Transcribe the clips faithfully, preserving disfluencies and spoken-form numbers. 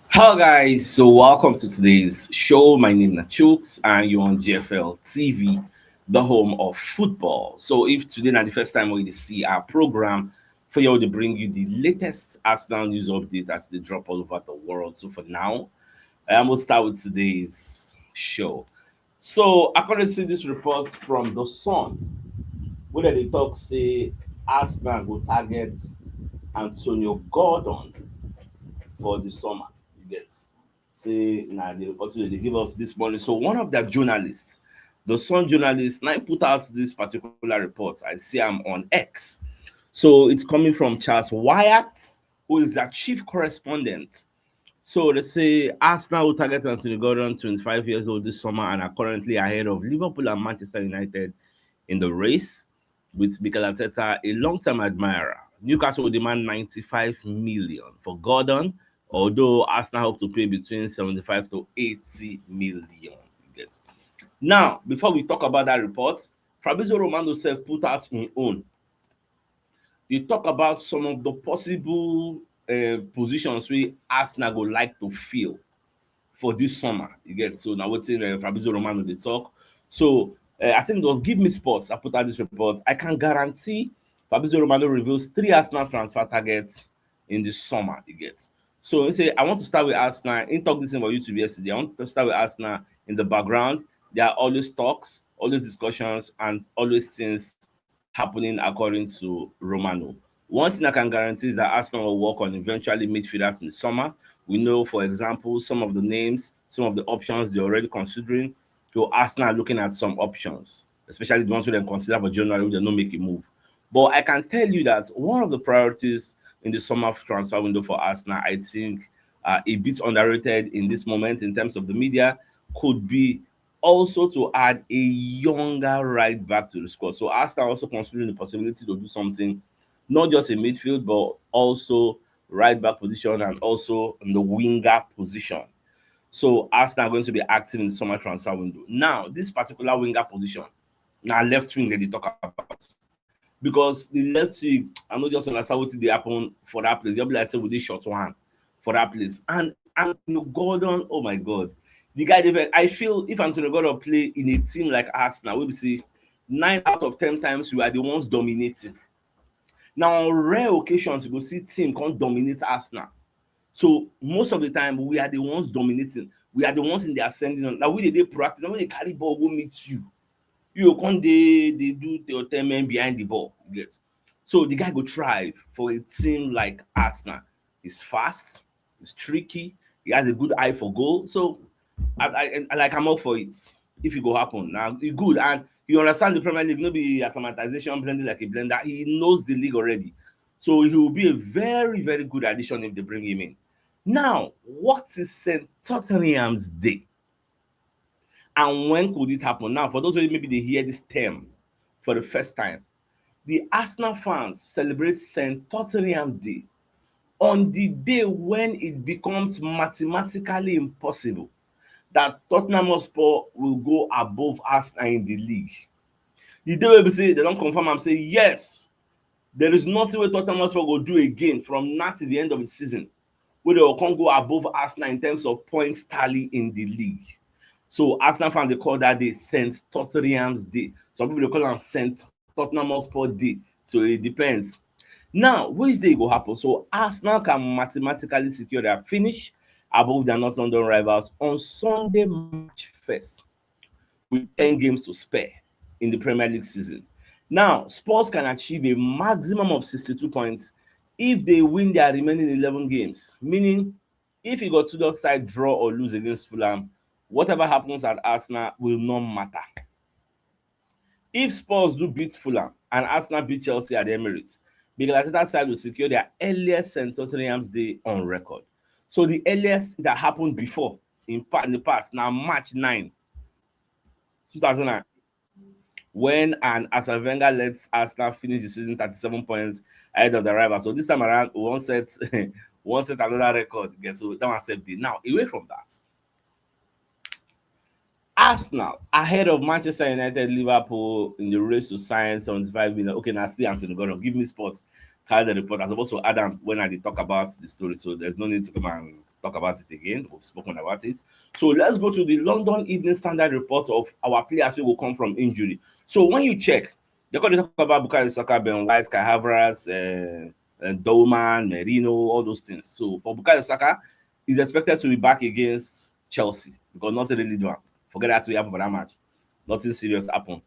Hello guys, so welcome to today's show. My name is Chooks and you're on G F L T V, the home of football. So if today na the first time we see our program, for you to bring you the latest Arsenal news update as they drop all over the world. So for now, I will start with today's show. So according to this report from the Sun, where they talk say Arsenal go target Antonio Gordon for the summer. You get, say now the report they give us this morning. So one of their journalists, the Sun journalist, now put out this particular report. I see I'm on X. So it's coming from Charles Wyatt, who is their chief correspondent. So they say Arsenal will target Antonio Gordon, twenty-five years old, this summer and are currently ahead of Liverpool and Manchester United in the race, with Mikel Arteta, a long-time admirer. Newcastle will demand ninety-five million for Gordon, although Arsenal hope to pay between seventy-five to eighty million. Yes. Now, before we talk about that report, Fabrizio Romano self put out his own. They talk about some of the possible uh, positions where Arsenal go like to fill for this summer. You get, so now what's in uh, Fabrizio Romano they talk. So uh, I think it was Give Me Sports. I put out this report. I can guarantee Fabrizio Romano reveals three Arsenal transfer targets in the summer. You get. So he say, I want to start with Arsenal. He talked this in our YouTube yesterday. I want to start with Arsenal in the background. There are always talks, always discussions, and always things happening according to Romano. One thing I can guarantee is that Arsenal will work on eventually midfielders in the summer. We know, for example, some of the names, some of the options they're already considering. So Arsenal are looking at some options, especially the ones who then consider for January, who they not make a move. But I can tell you that one of the priorities in the summer transfer window for Arsenal, I think, uh, a bit underrated in this moment in terms of the media, could be also to add a younger right back to the squad. So Arsenal also considering the possibility to do something, not just in midfield, but also right back position and also in the winger position. So Arsenal are going to be active in the summer transfer window. Now, this particular winger position, now left wing that they talk about. Because the left wing, I know just understand what they happen for that place. Just be like say with this short one for that place. And Antonio Gordon, oh my God. The guy, they, I feel if Antonio Gordon play in a team like Arsenal, we will see nine out of ten times we are the ones dominating. Now, on rare occasions, you go see team come dominate Arsenal. So most of the time, we are the ones dominating. We are the ones in the ascending. Now we dey proactive. Now when they carry ball go meet you, you go come dey dey do your ten men behind the ball. You get. So the guy go thrive for a team like Arsenal. He's fast, he's tricky, he has a good eye for goal. So I, I, I like, I'm all for it. If it go happen, now it good, and you understand the Premier League, no be acclimatization, blending like a blender. He knows the league already. So he will be a very, very good addition if they bring him in. Now, what is St. Tottenham's day? And when could it happen? Now, for those who maybe they hear this term for the first time, the Arsenal fans celebrate St. Tottenham Day on the day when it becomes mathematically impossible that Tottenham Hotspur will go above Arsenal in the league. The day we say they don't confirm, I'm saying yes, there is nothing where Tottenham Hotspur will do again from now to the end of the season where they will come go above Arsenal in terms of points tally in the league. So Arsenal fans, they call that day St. Tottenham's Day. Some people they call them St. Tottenham Hotspur Day. So it depends. Now, which day go happen? So Arsenal can mathematically secure their finish above their North London rivals on Sunday, March first, with ten games to spare in the Premier League season. Now, Spurs can achieve a maximum of sixty-two points if they win their remaining eleven games, meaning if you got two dot side draw or lose against Fulham, whatever happens at Arsenal will not matter. If Spurs do beat Fulham and Arsenal beat Chelsea at the Emirates, Mikel Arteta side will secure their earliest St. Tottenham's Day on record. So the earliest that happened before in, pa- in the past, now March nine, two thousand nine, when an Arsene Wenger lets Arsenal finish the season thirty-seven points ahead of the rival. So this time around, we won't set, we won't set another record. Guess so that one set the. Now, away from that, Arsenal ahead of Manchester United, Liverpool in the race to sign seventy-five million. Okay, now see Anthony Gordon. Give me sports. Carry the report. I'm supposed to add them when I did talk about the story, so there's no need to come and talk about it again. We've spoken about it. So let's go to the London Evening Standard report of our players who will come from injury. So when you check, they're going to talk about Bukayo Saka, Ben White, Kai Havertz, uh, uh, Doman, Merino, all those things. So for Bukayo Saka, he's expected to be back against Chelsea because nothing really do am. Forget that we have for that match. Nothing serious happened.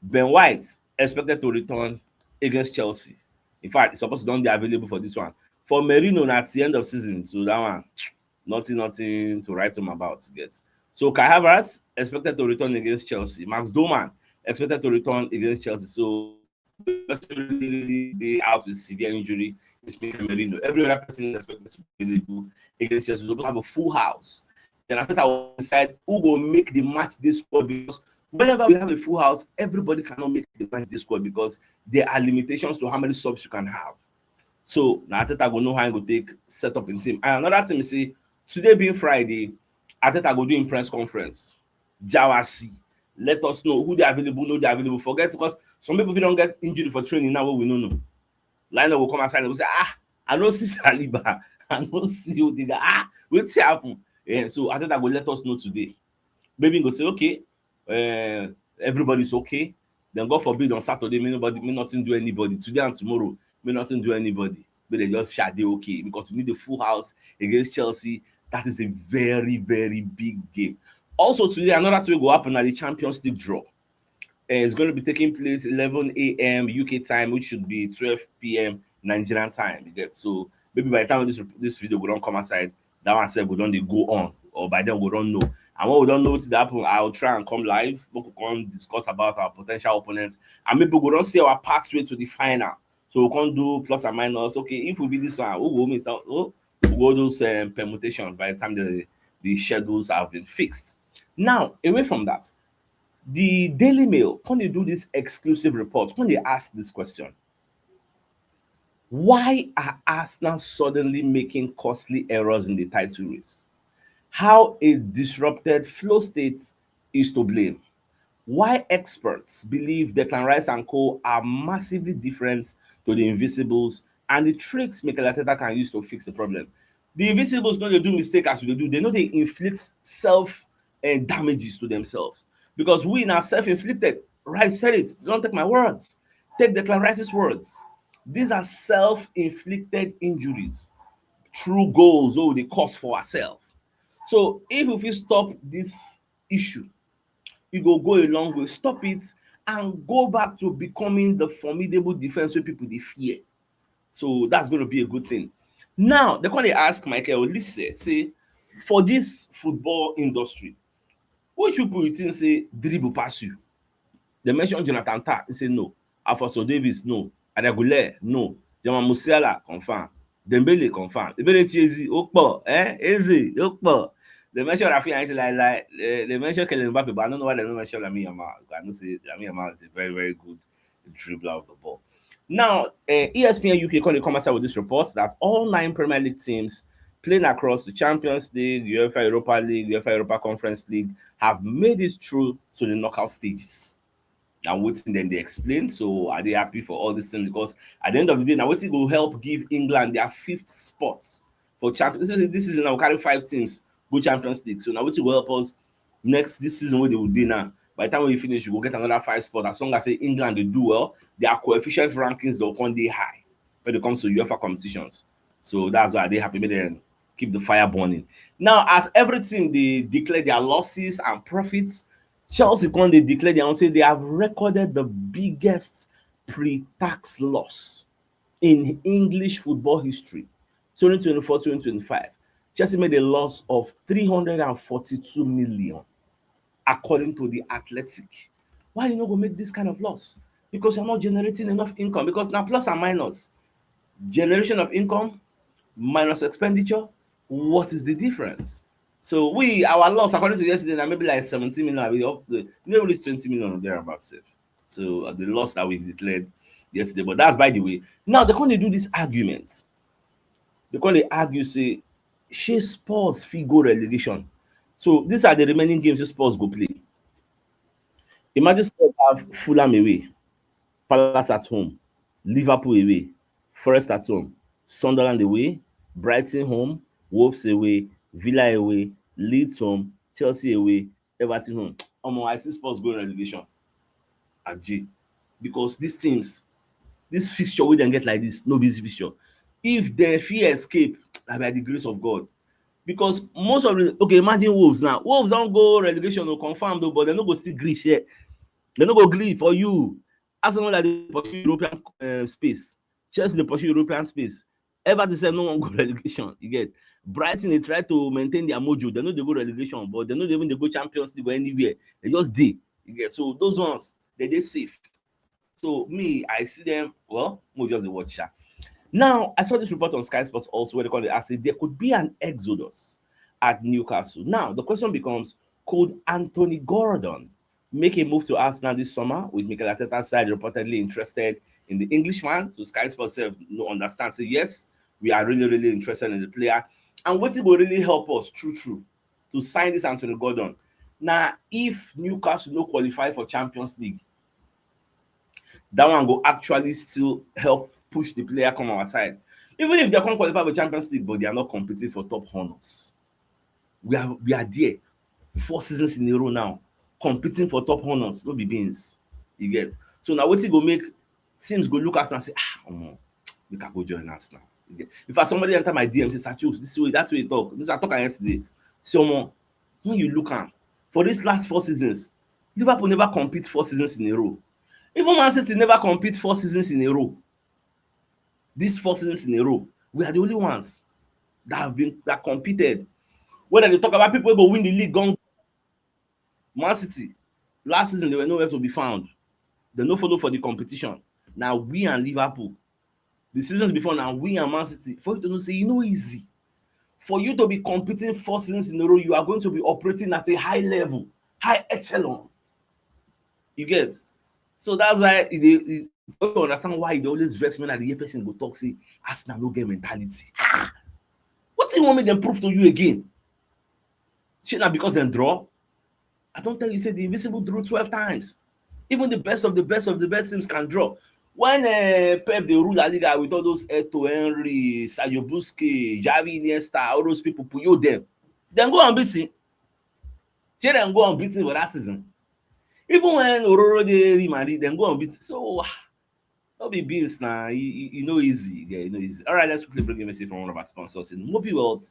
Ben White expected to return against Chelsea. In fact, he's supposed to don't be available for this one. For Merino, na at the end of season, so that one, nothing, nothing to write home about yet. So Kai Havertz expected to return against Chelsea. Max Doman expected to return against Chelsea. So they out with severe injury is Mikel Merino. Every other person is expected to be available against Chelsea. So we have a full house. Then after that, we decide who will make the match day squad because whenever we have a full house, everybody cannot make the match day squad because there are limitations to how many subs you can have. So now Arteta go know how he go take set up in team. And another thing is say today being Friday, Arteta go do in press conference. Jawasi, let us know who they available, know they available. Forget because some people if you don't get injury for training now, we no know. Lineup will come outside and we say, ah, I don't see Saliba, I don't see Odegaard. Ah, what's happen? Yeah, so Arteta go let us know today. Maybe go say, okay, uh, everybody's okay. Then God forbid on Saturday, may nobody, may nothing do anybody. Today and tomorrow, may nothing do anybody. But they just shall they okay because we need a full house against Chelsea. That is a very, very big game. Also today, another thing will happen at the Champions League draw. Uh, it's going to be taking place eleven a m U K time, which should be twelve p m Nigerian time. You get so maybe by the time this this video will don't come outside, that one said we don't dey go on, or by then we don't know. And when we don't know what to happen, I'll try and come live. We can discuss about our potential opponents, and maybe we don't see our pathway to the final. So we can do plus and minus. Okay, if we be this one, who will miss out? Oh, we go those um, permutations by the time the the schedules have been fixed. Now, away from that, the Daily Mail, when they do this exclusive report, when they ask this question, why are Arsenal suddenly making costly errors in the title race? How a disrupted flow state is to blame? Why experts believe Declan Rice and co are massively different to the Invisibles and the tricks Mikel Arteta can use to fix the problem? The Invisibles no dey do mistake as we dey do. They no dey inflict self uh, damages to themselves because we now self-inflicted. Rice said it. Don't take my words. Take Declan Rice's words. These are self-inflicted injuries through goals oh they cause for ourselves. So if we fit stop this issue, e go go a long way. Stop it and go back to becoming the formidable defense wey people dey fear. So that's going to be a good thing. Now, they come dey ask Michael Olise, say, for this football industry, which people you think say dribble pass you? They mention Jonathan Tah, he say no. Alphonso Davies, no. Arda Güler, no. Jamal Musiala, confirm. Dembele, confirm. Eberechi Eze, ó pọ̀, eh? Eze, ó pọ̀. They mention Rafinha, he say like like. They, they mention Kylian Mbappe, but I don't know why they don't mention Lamine Yamal. I know say Lamine Yamal is a very very good dribbler of the ball. Now, uh, E S P N U K come come outside with this report that all nine Premier League teams playing across the Champions League, UEFA Europa League, UEFA Europa Conference League have made it through to the knockout stages. Now, what's then they explain? So, are they happy for all these things? Because at the end of the day, now what it will help give England their fifth spot for Champions League. This is now carry five teams go Champions League. So now what it will help us next this season where they will be now. By the time we finish, you will get another five spot. As long as say England they do well, their coefficient rankings they'll come they high when it comes to UEFA competitions. So that's why they happy. Make them keep the fire burning. Now, as every team they declare their losses and profits, Chelsea come they declare their own say they have recorded the biggest pre-tax loss in English football history. twenty twenty-four twenty twenty-five, Chelsea made a loss of three hundred and forty-two million, according to the Athletic. Why you no go make this kind of loss? Because you're not generating enough income. Because now plus and minus, generation of income minus expenditure, what is the difference? So we our loss according to yesterday now maybe like seventeen million. We up the nearly twenty million or thereabouts. So uh, the loss that we declared yesterday, but that's by the way. Now they come dey do these arguments. They come dey argue say shey Spurs fit go relegation. So these are the remaining games wey Spurs go play. Imagine Spurs have Fulham away, Palace at home, Liverpool away, Forest at home, Sunderland away, Brighton home, Wolves away, Villa away, Leeds home, Chelsea away, Everton home. Omo, I see Spurs going relegation. Aje. Because these teams, this fixture wey dem get like this, no be easy fixture. If dem fit escape, na by the grace of God. Because most of the, okay, imagine Wolves now. Wolves don go relegation, no confirm though, but dem no go still gree share. Dem no go gree for you. Arsenal like dey pursue European uh, space. Chelsea dey pursue European space. Everton sef no wan go relegation. You get? Brighton dey try to maintain their mojo. Dem no dey go relegation, but dem no dey even dey go Champions League or anywhere. Dem just dey. You get? So those ones, dem dey safe. So me, I see them. Well, we just dey watch sha. Now, I saw this report on Sky Sports also, where they call it as if there could be an exodus at Newcastle. Now, the question becomes, could Anthony Gordon make a move to Arsenal this summer, with Mikel Arteta's side reportedly interested in the Englishman? So Sky Sports sef no understand, say, "Yes, we are really, really interested in the player." And wetin go really help us, true, true, to sign this Anthony Gordon, na if Newcastle no qualify for Champions League, that one go actually still help push the player come our side. Even if dem come qualify for Champions League, but they are not competing for top honors. We are, we are there four seasons in a row now, competing for top honors, no be beans. You get? So na wetin go make teams go look us and say, "Ah, omo, make I go join us now." You get? If I somebody enter my D M say, "Sir Chooks, this way, that way you talk." This I talk am yesterday. Say, "Omo, when you look am, for these last four seasons, Liverpool never compete four seasons in a row. Even Man City never compete four seasons in a row. These four seasons in a row, we are the only ones that have been, that competed." When they talk about people wey go win the league, gone. Man City, last season, they were nowhere to be found. They no follow for the competition. Now we and Liverpool. The seasons before, now we and Man City. For you to know, say, e no easy. For you to be competing four seasons in a row, you are going to be operating at a high level, high echelon. You get? So that's why e dey, e, you understand why e dey always vex me when I dey hear person go talk say Arsenal no get mentality. Ah! Wetin you want make dem prove to you again? Shey na because dem draw? I don tell you say the Invisible drew twelve times. Even the best of the best of the best teams can draw. When uh, Pep dey rule La Liga with all those Eto'o, Henry, Sergio Busquets, Xavi, Iniesta, all those people, Puyol, dem, dem go unbeaten. Shey dem go unbeaten for that season? Even when Ororo dey Real Madrid, dem go unbeaten. So, ah, no be beans na, e, e, e no easy. Yeah, e no easy. All right, let's quickly bring a message from one of our sponsors in Mobi World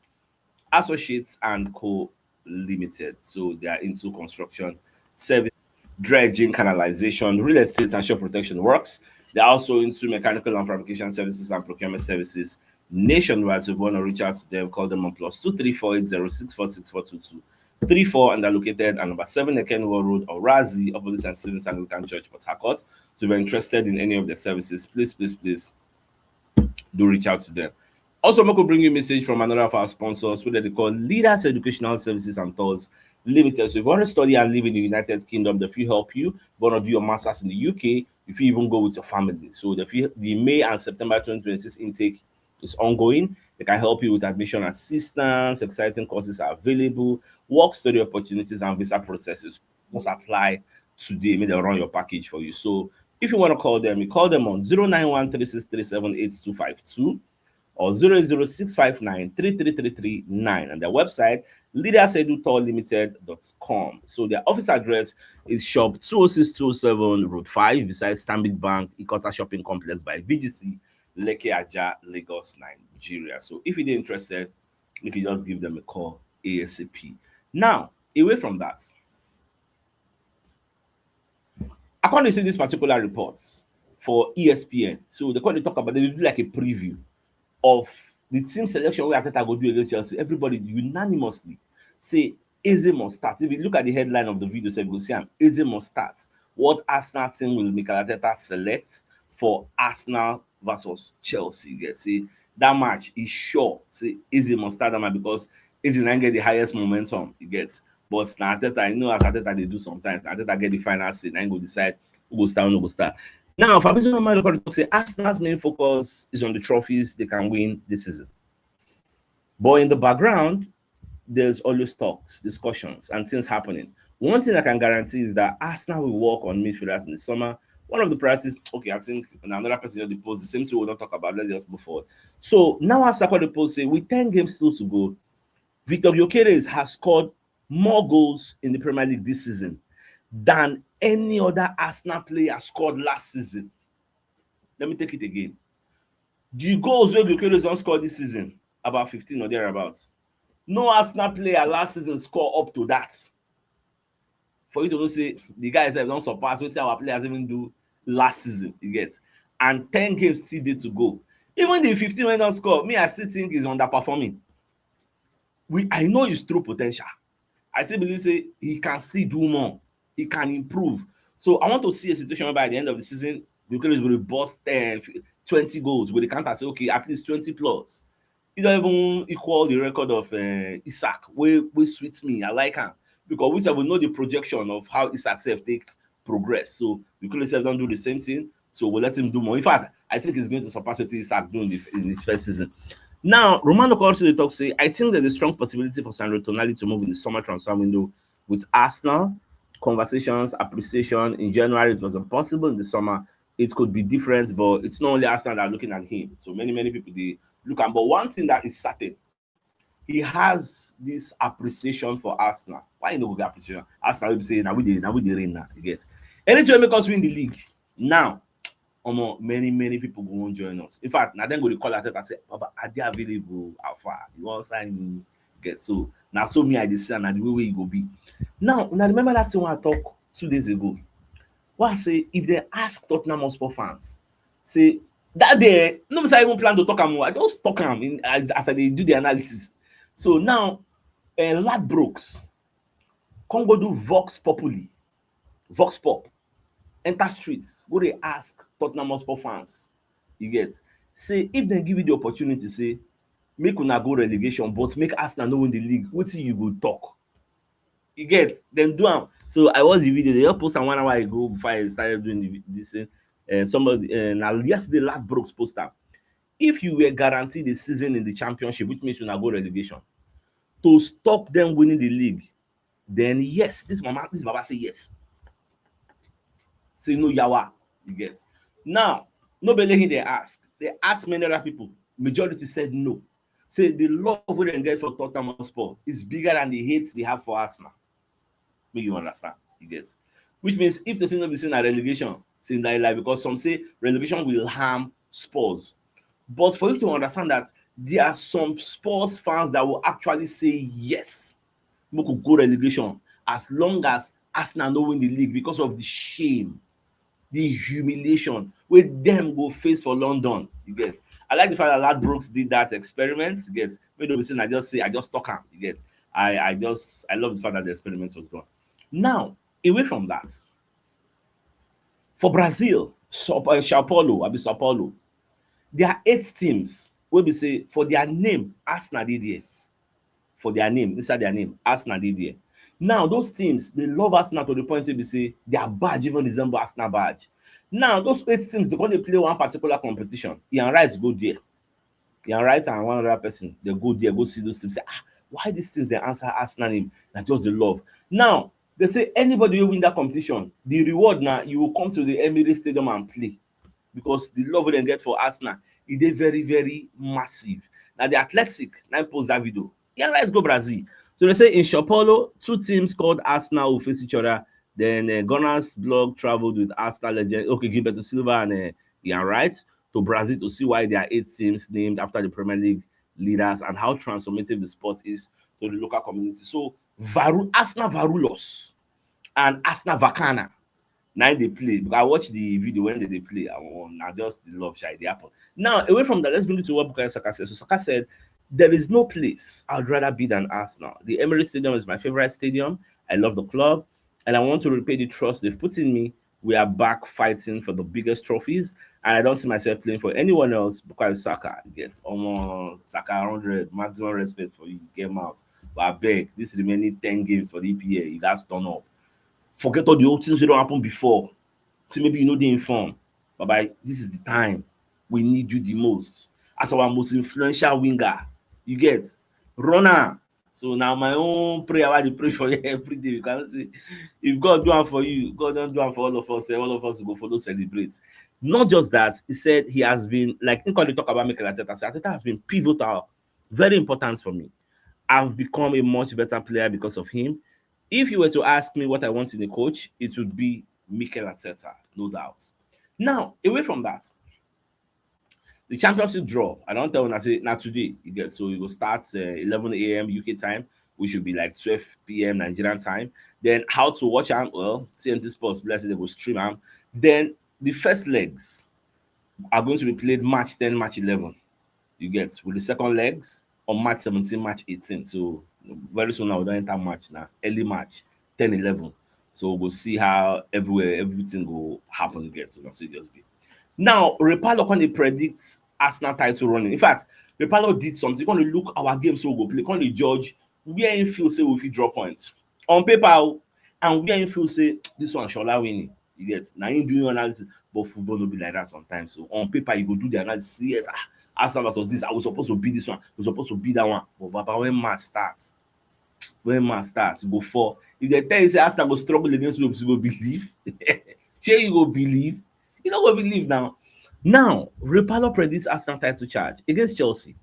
Associates and Co Limited. So they are into construction, service, dredging, canalization, real estate, and shore protection works. They're also into mechanical and fabrication services and procurement services nationwide. So if you want to reach out to them, call them on plus two three four eight zero six four six four two two three four, and they're located at number seven Ekenwo Road, Orazi, opposite Saint Stephen's Anglican Church, Port Harcourt. So if you're interested in any of their services, please, please, please do reach out to them. Also, make we bring you a message from another of our sponsors, wey dem dey call Leaders Educational Services and Tours Limited. So if you want to study and live in the United Kingdom, dem fit help you. If you want to do your masters in the U K, you fit even go with your family. So the, the May and September twenty twenty-six intake is ongoing. They can help you with admission assistance, exciting courses are available, work study opportunities, and visa processes. Just apply today, make dem run your package for you. So if you want to call them, you call them on zero nine one three six three seven eight two five two or zero zero six five nine three three three three nine, and their website, leaders edu tour limited dot com. So their office address is shop two oh six two oh seven Road five, beside Stanbic Bank, Ikota Shopping Complex by V G C, Lekki Ajah, Lagos, Nigeria. So if you dey interested, you can just give them a call ASAP. Now, away from that, I come dey see this particular report for E S P N. So they come dey talk about, they do like a preview of the team selection wey Arteta go do against Chelsea. Everybody unanimously say Eze must start. If you look at the headline of the video, so you go see am, Eze must start. What Arsenal team will Mikel Arteta select for Arsenal versus Chelsea? You get, see, that match is sure. Say Eze must start that match because Eze na get the highest momentum, you get. But na Arteta, you know, as Arteta dey do sometimes, Arteta get the final say, na him go decide who go start, who no go start. Now, Fabrizio Romano come talk say Arsenal's main focus is on the trophies they can win this season. But in the background, there's always talks, discussions, and things happening. One thing I can guarantee is that Arsenal will work on midfielders in the summer. One of the priorities, okay, I think another person just dey post the same thing we don talk about. Let's just move forward. So now Arsenal come dey post say with ten games still to go, Victor Gyökeres has scored more goals in the Premier League this season than any other Arsenal player scored last season. Let me take it again. The goals wey Gyökeres don score this season, about fifteen or thereabouts. No Arsenal player last season score up to that. For you to know say the guys have don surpass wetin our players even do last season, you get. And ten games still dey to go. Even the fifteen wey don score, me, I still think is underperforming. We, I know his true potential. I still believe say he can still do more. He can improve. So I want to see a situation whereby at the end of the season, Gyökeres will bust ten, twenty goals. With the counter, say, okay, at least twenty plus. He don even equal the record of uh, Isak, wey wey sweet me. I like am because we sef we know the projection of how Isak sef take progress. So Gyökeres sef don do the same thing. So we'll let him do more. In fact, I think he's going to surpass what Isak do in, the, in his first season. Now, Romano Corsi dey talk say, I think there's a strong possibility for Sandro Tonali to move in the summer transfer window with Arsenal. Conversations, appreciation in January, it wasn't possible in the summer. It could be different, but it's not only Arsenal that are looking at him. So many, many people dey look at. But one thing that is certain, he has this appreciation for Arsenal. Why you no go get appreciation? Arsenal will be saying, now we dey, now we dey reign now. You get anything wey make us win the league now, omo, many, many people go wan join us. In fact, na dem go dey call Arteta say, Baba, are they available? How far? You wan sign me? Get so na so me I dey see am, na the way wey e go be. Now, una remember that thing wey I talk two days ago? Wey I say if they ask Tottenham Hotspur fans, say that day, no be say I even plan to talk am o, I just talk am in, as, as I dey do the analysis. So now, uh, Ladbrokes come go do Vox Populi, Vox Pop, enter streets, go dey ask Tottenham Hotspur fans, you get, say if dem give you the opportunity, say make una go relegation, but make Arsenal no win the league, wetin you go talk? You get, dem do am. So I watch the video, they just post am one hour ago before I started doing the, this thing. Uh, somebody, uh, now yesterday, Ladbrokes post am. If you were guaranteed a season in the championship, which means you na go relegation, to stop them winning the league, then yes, this mama, this baba say yes. Say no yawa, you get. Now, no be only him dey ask. They ask many other people. Majority said no. Say the love wey dem get for Tottenham Hotspur is bigger than the hate they have for Arsenal. Make you understand, you get. Which means if to say no be say na relegation, say na lie, because some say relegation will harm Spurs. But for you to understand that there are some Spurs fans that will actually say yes, make we go relegation as long as Arsenal no win the league because of the shame, the humiliation wey dem go face for London. You get. I like the fact that Ladbrokes did that experiment. You get. Wey no be say I just say, I just talk am. You get. I I just I love the fact that the experiment was done. Now, away from that, for Brazil, Sao, uh, Sao Paulo, abi Sao Paulo, there are eight teams wey be say for their name, Arsenal dey there. For their name, inside their name, Arsenal dey there. Now, those teams, they love Arsenal to the point wey be say their badge even resemble Arsenal badge. Now, those eight teams, they come dey play one particular competition. Ian Wright go there. Ian Wright and one other person, they go there, go see those teams, say, ah, why these teams dey answer Arsenal name? Na just the love. Now, they say anybody wey win that competition, the reward na you will come to the Emirates Stadium and play, because the love wey dem get for Arsenal, e dey very, very massive. Na The Athletic na im post that video. Ian Wright go Brazil. So they say in Sao Paulo, two teams called Arsenal will face each other. Then uh, Gunners blog traveled with Arsenal legend, okay, Gilberto Silva and uh, Ian Wright to Brazil to see why there are eight teams named after the Premier League leaders and how transformative the sport is to the local community. So Varu, Arsenal Varulos and Arsenal Vacana, now they play. Because I watch the video when they, they play. I, want, I just love shy they happen. Now, away from that, let's bring it to what Bukayo Saka said. So Saka said, there is no place I'd rather be than Arsenal. The Emirates Stadium is my favorite stadium. I love the club, and I want to repay the trust they've put in me. We are back fighting for the biggest trophies, and I don't see myself playing for anyone else. Bukayo Saka, get almost Saka hundred, maximum respect for you. Get out. But I beg, this remaining ten games for the E P L, you guys turn up. Forget all the old things that don't happen before. See, maybe you know the inform. But by this is the time we need you the most. As our most influential winger, you get, runner, So now my own prayer, I dey pray for you every day. You can see if God do am for you, God don do am for all of us. Eh, all of us go follow celebrate. Not just that, he said he has been, like, he called to talk about Mikel Arteta. So Arteta has been pivotal, very important for me. I've become a much better player because of him. If you were to ask me what I want in a coach, it would be Mikel Arteta, no doubt. Now, away from that, the championship draw, I don't tell when I say not today. You get, so you go start uh, eleven a.m. U K time, which should be like twelve p.m. Nigerian time. Then how to watch am? Well, T N T Sports, bless it, they go stream am. Then the first legs are going to be played March ten, March eleven. You get, with the second legs on March seventeen, March eighteen. So very soon now we don enter March now, early March, ten, eleven. So we'll see how everywhere everything go happen again. So that's it just be. Now, Repalo can predict Arsenal title running. In fact, Repalo did something. Gonna look our games so we go play. Gonna judge where he feel say we fit draw points on paper o, and where he feel say this one Shola winning. You get, now he doing analysis, but football no be like that sometimes. So on paper, you go do the analysis. Yes, ah, Arsenal versus this, I was supposed to beat this one, I was supposed to beat that one. But Baba, when match starts, when match starts, you go fall. If they tell you say Arsenal go struggle against Wolves, you go believe. Shey you go believe? You no go believe now. Now, Repalo predicts Arsenal title charge against Chelsea.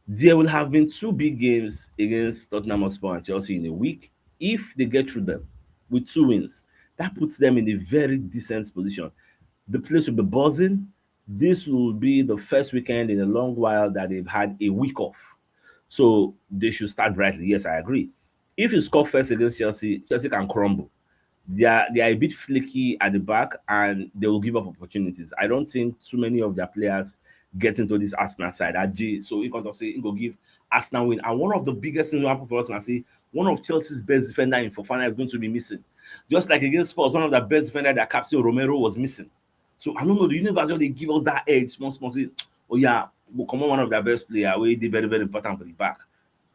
There will have been two big games against Tottenham Hotspur and Chelsea in a week. If they get through them with two wins, that puts them in a very decent position. The place will be buzzing. This will be the first weekend in a long while that they've had a week off. So they should start brightly. Yes, I agree. If you score first against Chelsea, Chelsea can crumble. They are, they are a bit flaky at the back, and they will give up opportunities. I don't think too many of their players get into this Arsenal side. Aji, so he can say he go give Arsenal win. And one of the biggest things that happen for us, I say one of Chelsea's best defender in Fofana is going to be missing. Just like against Spurs, one of the best defender, their captain Romero, was missing. So I don't know, the universe just dey give us that edge small small. Say, oh yeah, we comot one of their best player wey dey very, very important for the back.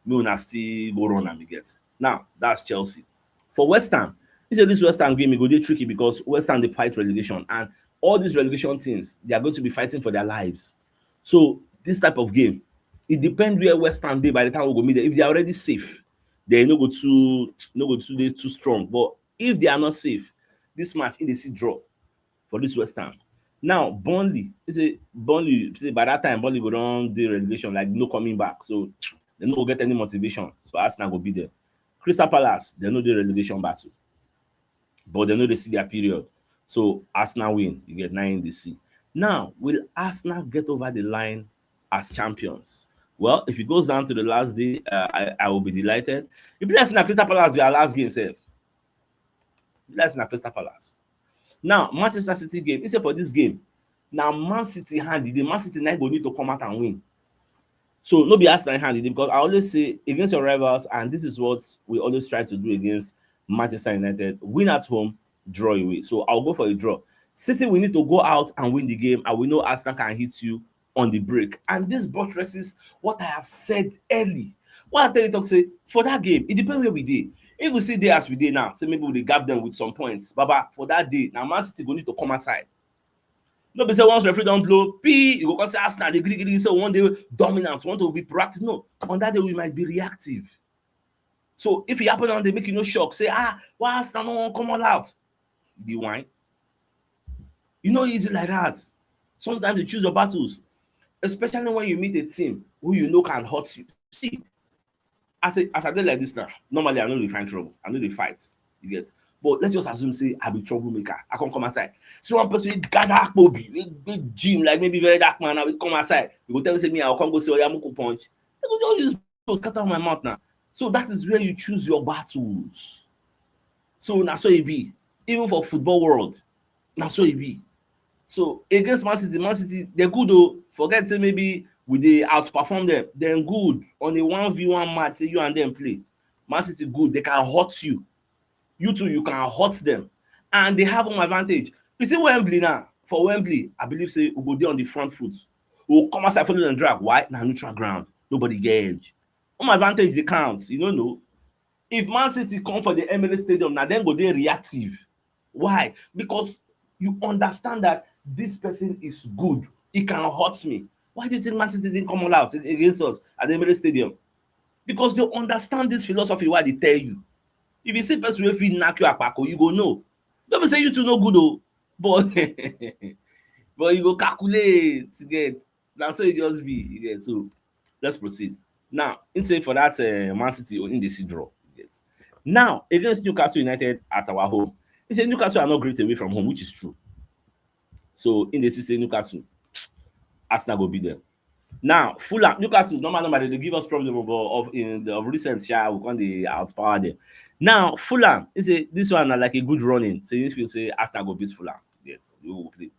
Make una still go run am, you get. Now, that's Chelsea. For West Ham, he said this West Ham game, e go dey tricky because West Ham dey fight relegation, and all these relegation teams, they are going to be fighting for their lives. So this type of game, it depends where West Ham dey by the time we go meet them. If they are already safe, they no go too, no go too dey too strong. But if they are not safe, this match, e dey see draw for this West Ham. Now, Burnley, he say Burnley, say by that time, Burnley go don dey relegation, like, no coming back. So they no go get any motivation. So Arsenal go beat them. Crystal Palace, they no dey relegation battle. But they no dey see their period. So Arsenal win, you get, nine in the sea. Now, will Arsenal get over the line as champions? Well, if it goes down to the last day, uh, I, I will be delighted. If that's na Crystal Palace, be our last game sef. That's na Crystal Palace. Now, Manchester City game, he say for this game, na Man City hand e dey. Man City na go need to come out and win. So no be Arsenal hand e dey, because I always say against your rivals, and this is what we always try to do against Manchester United: win at home, draw away. So I'll go for a draw. City, we need to go out and win the game, and we know Arsenal can hit you on the break. And this buttresses what I have said early. What I tell you, talk say, for that game, it depends where we dey. If we see dey as we dey now, say maybe we dey gap them with some points. Baba, for that day, now Man City go need to come outside. No be say once referee don blow, P, you go come say Arsenal dey gree gree, say one day dominant, want to be proactive. No, on that day we might be reactive. So if it happen on day, make you no shock. Say, ah, why Arsenal no wan come all out? The wine. You know, easy like that. Sometimes you choose your battles, especially when you meet a team who you know can hurt you. See, as I, as I dey like this now, normally I no dey find trouble. I no dey fight. You get? But let's just assume say I be troublemaker. I come come outside. See one person gather akpobi, big, big gym, like maybe very dark man. I will come outside. You go tell me say me, I will come go say, oh yeah, muku punch. They go just use to scatter my mouth now. So that is where you choose your battles. So na so e be. Even for football world, na so e be. So against Man City, Man City, they're good though. Forget say maybe we dey outperform them. Then good on a one v one match, say you and them play. Man City good, they can hurt you. You too, you can hurt them. And they have home advantage. You see Wembley now. For Wembley, I believe say we go dey on the front foot. We go come outside, follow them drag. Why? Na neutral ground. Nobody get edge. Home advantage dey count. You no know. If Man City come for the Emirates Stadium, na dem go dey reactive. Why? Because you understand that this person is good. He can hurt me. Why do you think Man City didn't come all out against us at the Emirates Stadium? because they understand this philosophy wey I dey tell you. If you see person wey fit knack you akpako, you go know. No be say you two no good o, but but you go calculate to get. Na so e just be. You get? So let's proceed. Now, he say for that uh, Man City, oh, in the see draw. Yes. Now, against Newcastle United at our home, he said Newcastle are not great away from home, which is true. So in the see say Newcastle, Arsenal go beat them. Now, Fulham, Newcastle, normal, normal, they give us problem of, of in the of recent, sha, we can't dey outpower them. Now, Fulham, he say this one na like a good running. So you feel say Arsenal go beat Fulham. Yes, we will play.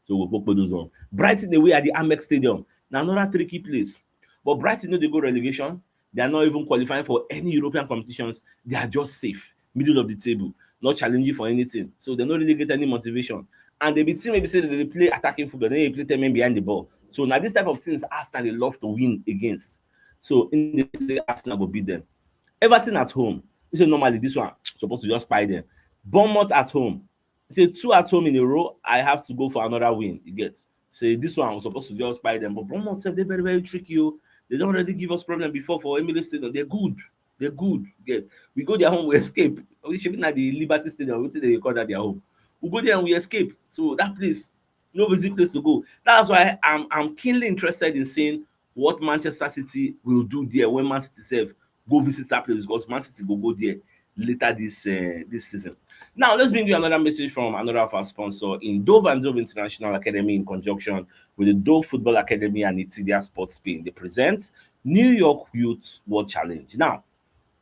So we'll go those on. Brighton, the way at the Amex Stadium, now another tricky place. But Brighton, no, they go relegation. They are not even qualifying for any European competitions. They are just safe, middle of the table, not challenging for anything. So they don't really get any motivation. And they be team maybe say that they play attacking football, they play ten men behind the ball. So now this type of teams Arsenal they love to win against. So in the say Arsenal will beat them. Everton at home. You say normally this one supposed to just buy them. Bournemouth at home. You say two at home in a row. I have to go for another win. You get? Say this one was supposed to just buy them, but Bournemouth sef dey very, very tricky o. They don't already give us problem before for Emirates Stadium. They're good. They're good. Yes, we go their home, we escape. We should be at the Liberty Stadium. What they call that their home? We go there and we escape. So that place, no easy place to go. That's why I'm I'm keenly interested in seeing what Manchester City will do there when Man City sef go visit that place, because Man City go go there later this uh, this season. Now, let's bring you another message from another of our sponsor in Dove and Dove International Academy in conjunction with the Dove Football Academy and Itidia Sports Spain. They present New York Youth World Challenge. Now,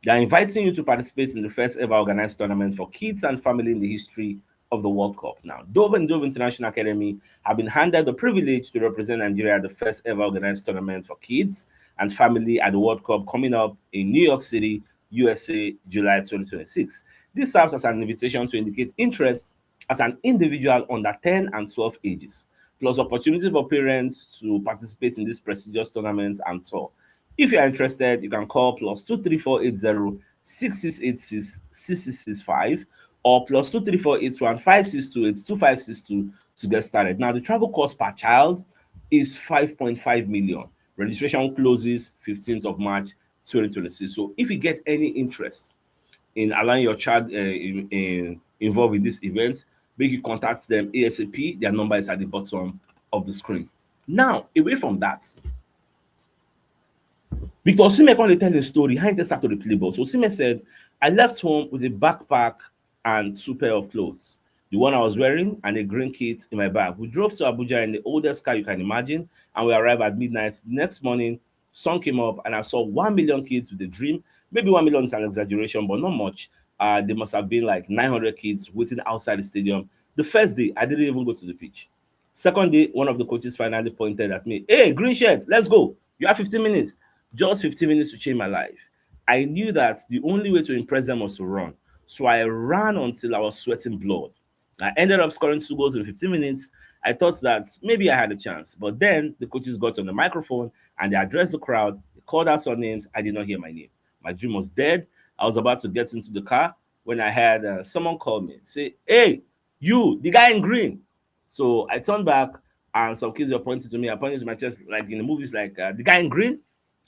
they are inviting you to participate in the first ever organized tournament for kids and family in the history of the World Cup. Now, Dove and Dove International Academy have been handed the privilege to represent Nigeria at the first ever organized tournament for kids and family at the World Cup coming up in New York City, U S A, July twenty twenty-six. This serves as an invitation to indicate interest as an individual under ten and twelve ages, plus opportunity for parents to participate in this prestigious tournament and tour. If you are interested, you can call plus two three four eight zero six six eight six six six six five or plus two three four eight one five six two eight two five six two to get started. Now, the travel cost per child is five point five million. Registration closes fifteenth of March twenty twenty-six. So if you get any interest in allowing your child uh, in, in, involved in this event, make you contact them ASAP. Their number is at the bottom of the screen. Now, away from that, Victor Osimhen come dey tell the story how he take start to dey play ball. So Osimhen said, "I left home with a backpack and two pair of clothes. The one I was wearing and a green kit in my bag. We drove to Abuja in the oldest car you can imagine, and we arrived at midnight. Next morning, sun came up and I saw one million kids with a dream." Maybe one million is an exaggeration, but not much. Uh, there must have been like nine hundred kids waiting outside the stadium. The first day, I didn't even go to the pitch. Second day, one of the coaches finally pointed at me. "Hey, green shirt, let's go. You have fifteen minutes." Just fifteen minutes to change my life. I knew that the only way to impress them was to run. So I ran until I was sweating blood. I ended up scoring two goals in fifteen minutes. I thought that maybe I had a chance. But then the coaches got on the microphone and they addressed the crowd. They called out some names. I did not hear my name. My dream was dead. I was about to get into the car when I had uh, someone call me, say, "Hey, you, the guy in green." So I turned back and some kids were pointing to me. I pointed to my chest, like in the movies, like uh, "The guy in green."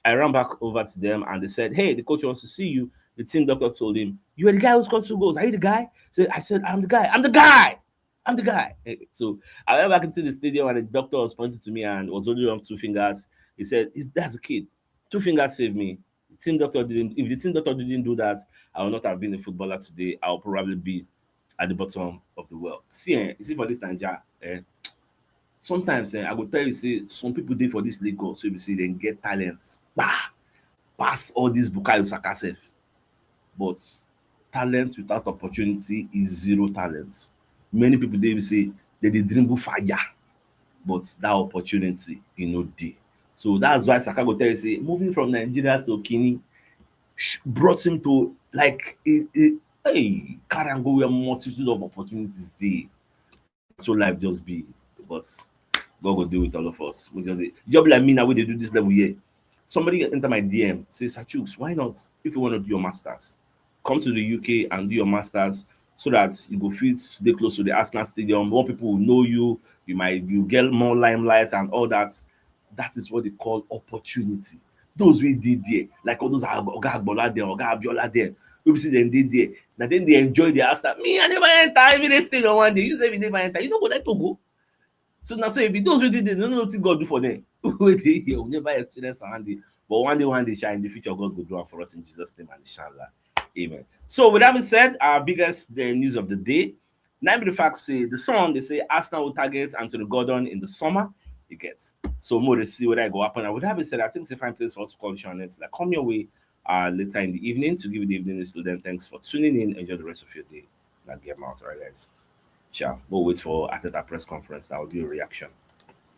I ran back over to them and they said, "Hey, the coach wants to see you." The team doctor told him, "You are the guy who scored two goals. Are you the guy?" So I said, "I'm the guy. I'm the guy. I'm the guy." Eh, so I went back into the stadium and the doctor was pointing to me and was holding up two fingers. He said, "That's a kid. Two fingers saved me." The team doctor didn't, if the team doctor didn't do that, I would not have been a footballer today. I would probably be at the bottom of the world. See, eh, you see for this Nigeria, eh, sometimes eh, I go tell you, say some people dey for this Lagos, so you see they get talents, bah, pass all this Bukayo Saka sef. But talent without opportunity is zero talent. Many people dey say they dey dribble fire, but that opportunity e no dey. So that's why Saka go tell you say moving from Nigeria to Kini brought him to like a, a, hey, carry and go where multitude of opportunities dey. So life just be, but God go deal with all of us. We just dey, just be like me now, we dey do this level here. Somebody enter my D M, say, "Sir Chuks, why not? If you want to do your masters, come to the U K and do your masters so that you go fit dey close to the Arsenal Stadium. More people will know you. You might you get more limelight and all that." That is what they call opportunity. Those wey dey there, like all those Oga Agbola dem, Oga Abiola dem, wey be say dem dey there, na dem dey enjoy their Arsenal. Me, I never enter. Every day stay on one day. You say you never enter. You no go like to go. So now, so if those wey dey there, no know wetin God do for them. Wey dey here, we never experience am one day. But one day, one day, sha, in the future, God go do am for us in Jesus' name and inshallah. Amen. So with that being said, our biggest the news of the day. Now be the fact say the song they say Arsenal will target Anthony Gordon in the summer. It gets so more to see what I go happen. And with that being said, I think it's a fine place for us to call Sean. Like come your way uh, later in the evening to give you the evening news to them. Thanks for tuning in. Enjoy the rest of your day. Now get out, all right, guys. Ciao. We'll wait for Arteta press conference. I'll do a reaction.